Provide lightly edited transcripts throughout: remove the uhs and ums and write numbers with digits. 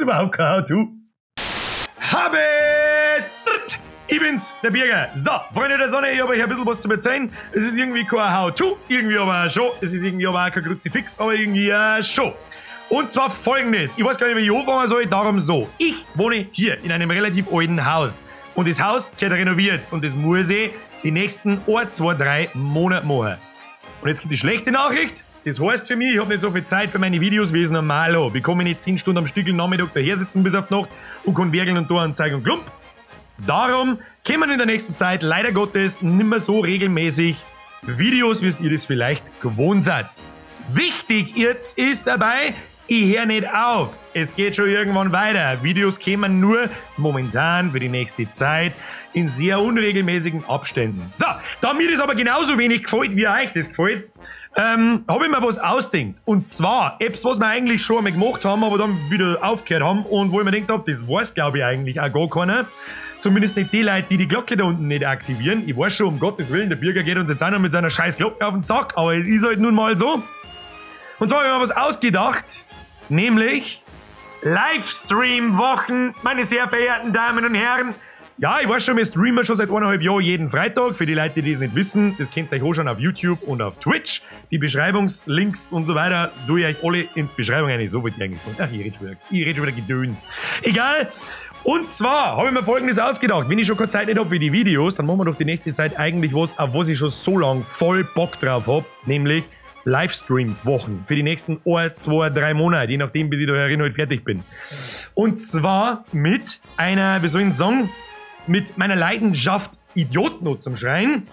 ist überhaupt kein How-To. Habe! Ich bin's, der Birger. So, Freunde der Sonne, ich habe euch ein bisschen was zu erzählen. Es ist irgendwie kein How-To, irgendwie aber schon. Es ist irgendwie aber auch kein Kruzifix, aber irgendwie schon. Und zwar Folgendes. Ich weiß gar nicht, wie ich anfangen soll, darum so. Ich wohne hier in einem relativ alten Haus. Und das Haus gehört renoviert. Und das muss ich die nächsten 1, 2, 3 Monate machen. Und jetzt kommt die schlechte Nachricht. Das heißt für mich, ich habe nicht so viel Zeit für meine Videos, wie ich es normal habe. Ich kann mich nicht 10 Stunden am Stückel Nachmittag daher sitzen bis auf die Nacht und kann werkeln und da und zeigen und klump. Darum kommen in der nächsten Zeit leider Gottes nicht mehr so regelmäßig Videos, wie es ihr das vielleicht gewohnt seid. Wichtig jetzt ist dabei, ich höre nicht auf. Es geht schon irgendwann weiter. Videos kämen nur momentan für die nächste Zeit in sehr unregelmäßigen Abständen. So, da mir das aber genauso wenig gefällt, wie euch das gefällt, habe ich mir was ausgedacht. Und zwar etwas, was wir eigentlich schon einmal gemacht haben, aber dann wieder aufgehört haben und wo ich mir gedacht habe, das weiß, glaube ich, eigentlich auch gar keiner. Zumindest nicht die Leute, die die Glocke da unten nicht aktivieren. Ich weiß schon, um Gottes Willen, der Birger geht uns jetzt auch noch mit seiner scheiß Glocke auf den Sack, aber es ist halt nun mal so. Und zwar habe ich mir was ausgedacht, nämlich Livestream-Wochen, meine sehr verehrten Damen und Herren. Ja, ich weiß schon, wir streamen schon seit 1,5 Jahren jeden Freitag. Für die Leute, die es nicht wissen, das könnt ihr euch auch schon auf YouTube und auf Twitch. Die Beschreibungslinks und so weiter tue ich euch alle in die Beschreibung rein. So wollte ich eigentlich sagen. Ach, ich red schon wieder Gedöns. Egal. Und zwar habe ich mir Folgendes ausgedacht. Wenn ich schon keine Zeit nicht habe für die Videos, dann machen wir doch die nächste Zeit eigentlich was, auf was ich schon so lange voll Bock drauf hab, nämlich Livestream-Wochen für die nächsten 1, 2, 3 Monate, je nachdem, bis ich da herin halt fertig bin. Und zwar mit einer, wie soll ich sagen, mit meiner Leidenschaft Idioten zum Schreien.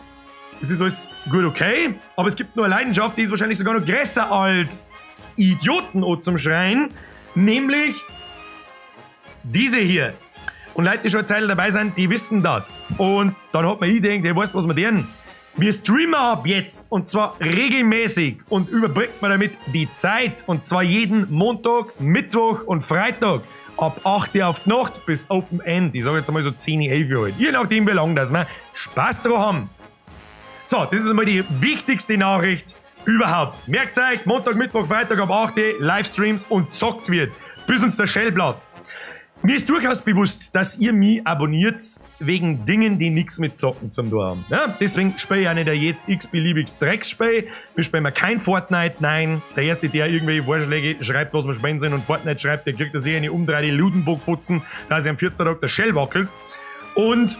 Das ist alles gut okay, aber es gibt nur eine Leidenschaft, die ist wahrscheinlich sogar noch größer als Idioten zum Schreien, nämlich diese hier. Und Leute, die schon eine Zeit dabei sind, die wissen das. Und dann hat man gedacht, hey, weißt du, was wir denn? Wir streamen ab jetzt und zwar regelmäßig und überbrückt man damit die Zeit und zwar jeden Montag, Mittwoch und Freitag ab 8 Uhr auf die Nacht bis Open End. Ich sage jetzt einmal so 10, 11 Uhr halt. Je nachdem, wie lange das wir Spaß drauf haben. So, das ist einmal die wichtigste Nachricht überhaupt. Merkt euch, Montag, Mittwoch, Freitag ab 8 Uhr Livestreams und zockt wird, bis uns der Shell platzt. Mir ist durchaus bewusst, dass ihr mich abonniert wegen Dingen, die nichts mit Zocken zum tun haben. Ja, deswegen spiele ich auch nicht jetzt x-beliebiges Drecksspiel. Wir spielen mal kein Fortnite, nein. Der Erste, der irgendwelche Vorschläge schreibt, was wir spielen sollen und Fortnite schreibt, der kriegt da sicher eine umdrehte Ludenbockfutzen, da sich am 14. Tag der Shell wackelt. Und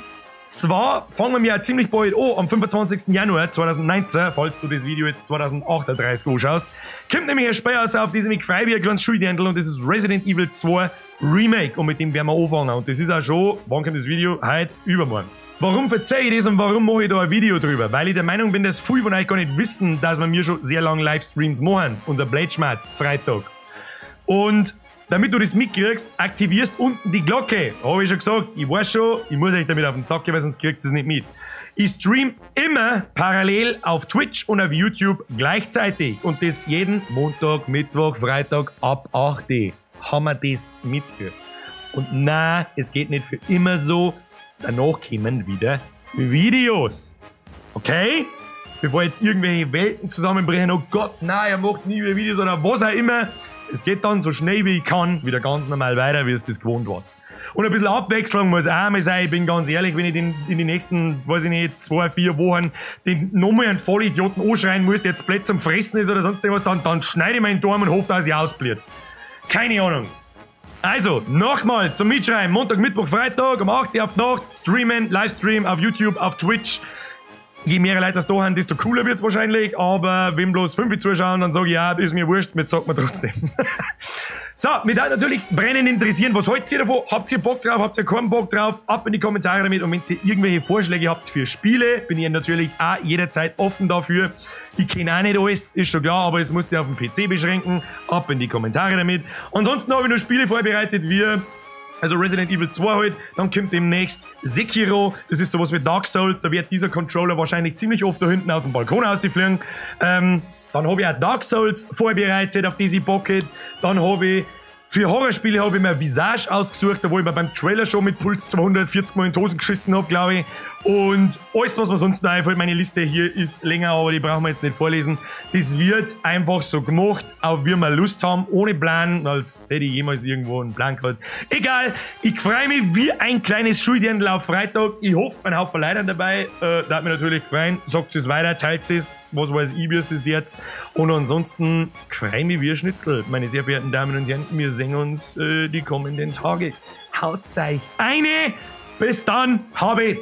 zwar fangen wir ja ziemlich bald an, am 25. Januar 2019, falls du das Video jetzt 2038 anschaust, kommt nämlich ein Spiel raus, auf das ich mich freu wie ein kleines Schuldirndl, und das ist Resident Evil 2 Remake, und mit dem werden wir anfangen. Und das ist auch schon, wann kommt das Video? Heute, übermorgen. Warum verzeihe ich das und warum mache ich da ein Video drüber? Weil ich der Meinung bin, dass viele von euch gar nicht wissen, dass wir mir schon sehr lange Livestreams machen. Unser Blade Schmerz, Freitag. Und damit du das mitkriegst, aktivierst unten die Glocke. Habe ich schon gesagt, ich weiß schon, ich muss euch damit auf den Sack gehen, weil sonst kriegt ihr es nicht mit. Ich stream immer parallel auf Twitch und auf YouTube gleichzeitig. Und das jeden Montag, Mittwoch, Freitag ab 8 Uhr. Haben wir das mitgekriegt. Und na, es geht nicht für immer so. Danach kommen wieder Videos. Okay? Bevor jetzt irgendwelche Welten zusammenbrechen, oh Gott, nein, er macht nie wieder Videos oder was auch immer. Es geht dann so schnell wie ich kann, wieder ganz normal weiter, wie es das gewohnt war. Und ein bisschen Abwechslung muss auch mal sein, ich bin ganz ehrlich, wenn ich in die nächsten, weiß ich nicht, 2, 4 Wochen den nochmal einen Vollidioten anschreien muss, der jetzt blöd zum Fressen ist oder sonst irgendwas, dann schneide ich meinen Daumen und hoffe, dass ich ausbliert. Keine Ahnung. Also, nochmal zum Mitschreiben, Montag, Mittwoch, Freitag um 8 Uhr auf die Nacht, streamen, Livestream auf YouTube, auf Twitch. Je mehr Leute das da haben, desto cooler wird's wahrscheinlich, aber wenn bloß 5 zuschauen, dann sag ich, ja, ist mir wurscht, mir zockt man trotzdem. So, mich da natürlich brennend interessieren, was haltet ihr davon? Habt ihr Bock drauf? Habt ihr keinen Bock drauf? Ab in die Kommentare damit, und wenn ihr irgendwelche Vorschläge habt für Spiele, bin ich natürlich auch jederzeit offen dafür. Ich kenne auch nicht alles, ist schon klar, aber es muss sich auf den PC beschränken. Ab in die Kommentare damit. Ansonsten habe ich noch Spiele vorbereitet, wie also Resident Evil 2 halt, dann kommt demnächst Sekiro, das ist sowas wie Dark Souls, da wird dieser Controller wahrscheinlich ziemlich oft da hinten aus dem Balkon rausfliegen. Dann habe ich auch Dark Souls vorbereitet, auf die ich Bock hätte. Dann habe ich Für Horrorspiele habe ich mir Visage ausgesucht, wo ich mir beim Trailer schon mit Puls 240 Mal in die Hosen geschissen habe, glaube ich. Und alles, was mir sonst noch einfällt, meine Liste hier ist länger, aber die brauchen wir jetzt nicht vorlesen. Das wird einfach so gemacht, auch wir mal Lust haben, ohne Plan, als hätte ich jemals irgendwo einen Plan gehabt. Egal, ich freue mich wie ein kleines Schuldirndl auf Freitag. Ich hoffe, ein Haufen Leute dabei. Da hat mich natürlich gefreut. Sagt es weiter, teilt es, was weiß ich, wie es ist jetzt. Und ansonsten freue ich mich wie ein Schnitzel. Meine sehr verehrten Damen und Herren, wir sehen uns die kommenden Tage. Haut euch eine! Bis dann, habe.